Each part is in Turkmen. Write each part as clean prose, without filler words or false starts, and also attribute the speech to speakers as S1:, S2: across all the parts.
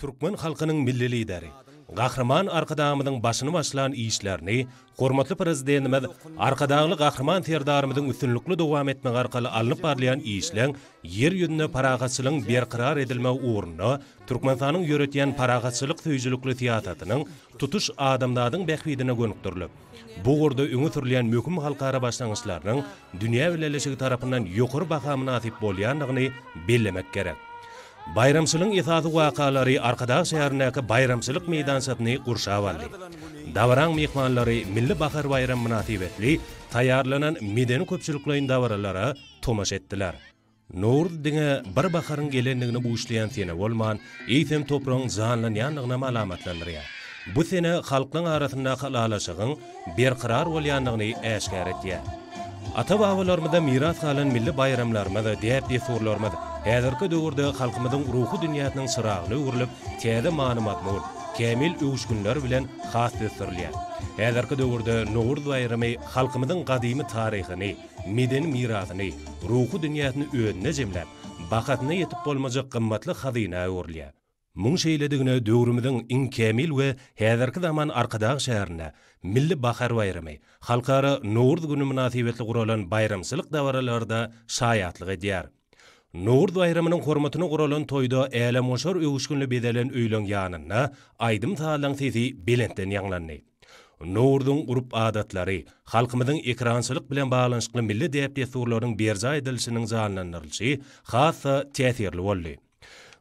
S1: Türkmen halkynyň Milli Lideri, Gahryman Arkadagymyzyň başyny başlan işlerini hormatly Prezidentimiz Arkadagly Gahryman Serdarymyzyň üstünlikli dowam etmegi arkaly alnyp barylýan işleň Ýer ýüzünde parahatçylygyň berkarar edilmegi ugrunda Türkmenistanyň ýöretýän parahatçylyk söýüjilikli syýasatynyň tutuş adamzadyň bähbidine gönükdirilip, bu ugurda öňe sürülýän möhüm halkara başlangyçlarynyň dünýä bileleşigi tarapyndan ýokary baha mynasyp bolýandygyny bellemek gerek. Baýramçylygyň esasy wakalary Arkadag şäherindäki baýramçylyk meýdançasyny gurşap aldy. Dabaraň myhmanlary Milli bahar baýramy mynasybetli taýýarlanan medeni-köpçülikleýin dabaralara tomaşa etdiler. Nowruz diňe bir baharyň gelendigini buşlaýan sene bolman, eýsem topragyň janlanýandygynam alamatlandyrýar. Bu sene halklaň arasyndaky ylalaşygyň berkarar bolýandygyny äşgär edýär. Ata-babalarymyzdan miras galan milli baýramlarymyz, däp-dessurlarymyz häzirki döwürde halkymyzyň ruhy dünýäsiniň çyragyna öwrülip, täze many-mazmun, kämil öwüşginler bilen has ösdürilýär. Häzirki döwürde Nowruz baýramy halkymyzyň gadymy taryhyny, medeni mirasyny, ruhy dünýäsini özünde jemläp, bahasyna ýetip bolmajak gymmatly hazyna öwrülýär. Muň şeýledigine döwrümiziň iň kämil we häzirki zaman Arkadag şäherinde Milli bahar baýramy, Halkara Nowruz güni mynasybetli guralan baýramçylyk dabaralary-da şaýatlyk edýär. Nowruz baýramynyň hormatyna guralan toýda älemgoşar öwüşginli bezelen öýleň ýanynda aýdym-sazlaň sesi belentden ýaňlandy. Nowruzyň urp-adatlary, halkymyzyň ekerançylyk bilen baglanyşykly milli däp-dessurlarynyň berjaý edilişiniň janlandyrylyşy has-da täsirli boldy.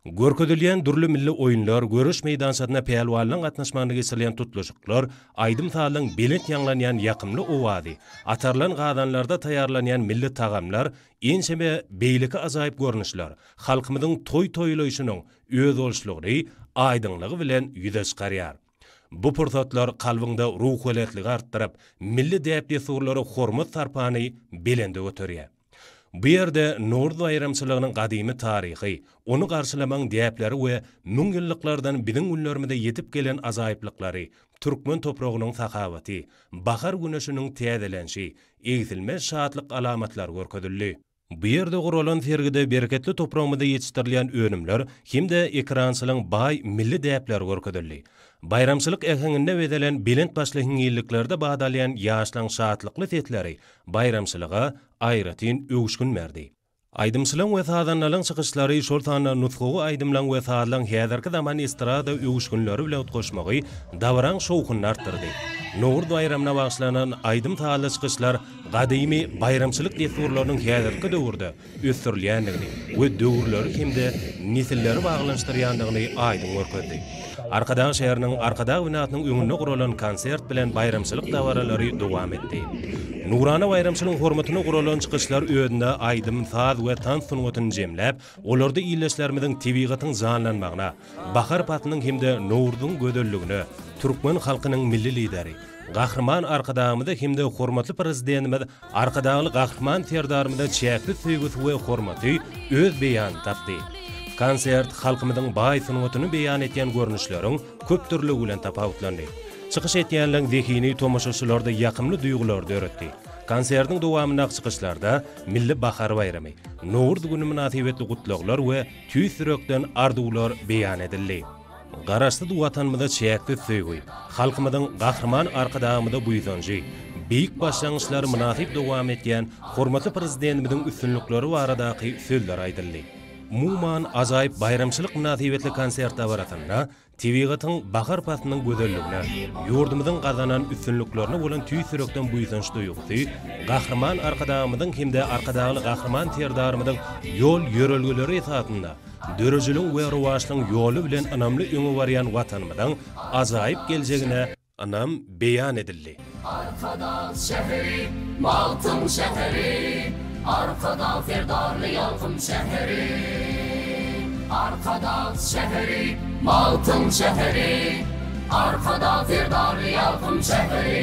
S1: Görkezilýän dürli milli oýunlar, göreş meýdançasynda pälwanlaryň gatnaşmagynda geçirilýän tutluşyklar, aýdym-sazlaryň belent ýaňlanýan ýakymly owazy, atarylan gazanlarda taýýarlanýan milli tagamlar, ençeme beýleki ajaýyp görnüşler halkymyzyň toý toýlaýşynyň özboluşlygyny aýdyňlygy bilen ýüze çykarýar. Bu pursatlar kalbyňda ruhubelentligi artdyryp, milli däp-dessurlara hormat-sarpany belende göterýär. Bu ýerde Nowruz baýramçylygynyň gadymy taryhy, ony garşylamagyň däpleri we müňýyllyklardan biziň günlerimize ýetip gelen ajaýyplyklary, türkmen topragynyň sahawaty, bahar güneşiniň täzelenişi, egsilmez şatlyk alamatlary görkezildi. Bu ýerde guralan sergide bereketli topragymyzda ýetişdirilýän önümler hem-de ekerançylygyň baý milli däpleri görkezildi. Baýramçylyk äheňinde bezelen belent başly hiňňilliklerde bat alýan ýaşlaryň şatlykly sesleri baýramçylyga aýratyn öwüşgin berdi. Aýdymçylaryň we sazandalaryň çykyşlary, şol sanda nusgawy aýdymlaryň we sazlaryň häzirki zaman estrada öwüşginleri bilen utgaşmagy dabaraň şowhunyny artdyrdy. Nowruz baýramyna bagyşlanan aýdym-sazly çykyşlar gadymy baýramçylyk dessurlarynyň häzirki döwürde ösdürilýändigini we döwürleri hem-de nesilleri baglanyşdyrýandygyny aýdyň görkezdi. Arkadag şäheriniň Arkadag binasynyň öňünde guralan konsert bilen baýramçylyk dabaralary dowam etdi. Nurana baýramçylygyň hormatyna guralan çykyşlar özünde aýdym, saz we tans sungatyny jemläp, olarda ildeşlerimiziň tebigatyň janlanmagyna, bahar paslynyň hem-de Nowruzyň gözelligine, türkmen halkynyň Milli Lideri, Gahryman Arkadagymyza hem-de hormatly Prezidentimiz Arkadagly Gahryman Serdarymyza çäksiz söýgüsi we hormaty öz beýanyny tapdy. Konsert halkymyzyň baý sungatyny beýan edýän görnüşleriň köpdürlügi bilen tapawutlandy. Çykyş edýänleň zehini tomaşaçylarda ýakymly duýgulary döretdi. Konsertiň dowamyndaky çykyşlarda Milli bahar baýramy, Nowruz güni mynasybetli gutlaglar we tüýs ýürekden arzuwlar beýan edildi. Garaşsyz Watanymyza çäksiz söýgi, halkymyzyň Gahryman Arkadagymyza buýsanjy, beýik başlangyçlary mynasyp dowam edýän hormatly Prezidentimiziň üstünlikleri baradaky sözler aýdyldy. Umuman, ajaýyp baýramçylyk mynasybetli konsert dabarasynda tebigatyň bahar paslynyň gözelligine, ýurdumyzyň gazanan üstünliklerine bolan tüýs ýürekden buýsanç duýgusy Gahryman Arkadagymyzyň hem-de Arkadagly Gahryman Serdarymyzyň ýol-ýörelgeleri esasynda Dörejiligiň we rowaçlygyň ýoly bilen ynamly öňe barýan Watanymyzyň ajaýyp geljegine ynam beýan edildi.
S2: Arkadag şäheri, bagtyň şäheri, Arkadag Serdarly ýalkym şäheri. Arkadag şäheri, bagtyň şäheri, Arkadag Serdarly ýalkym şäheri.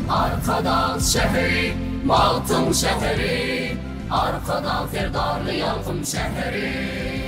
S2: Arkadag şäheri, bagtyň şäheri, Arkadag Serdarly ýalkym şäheri.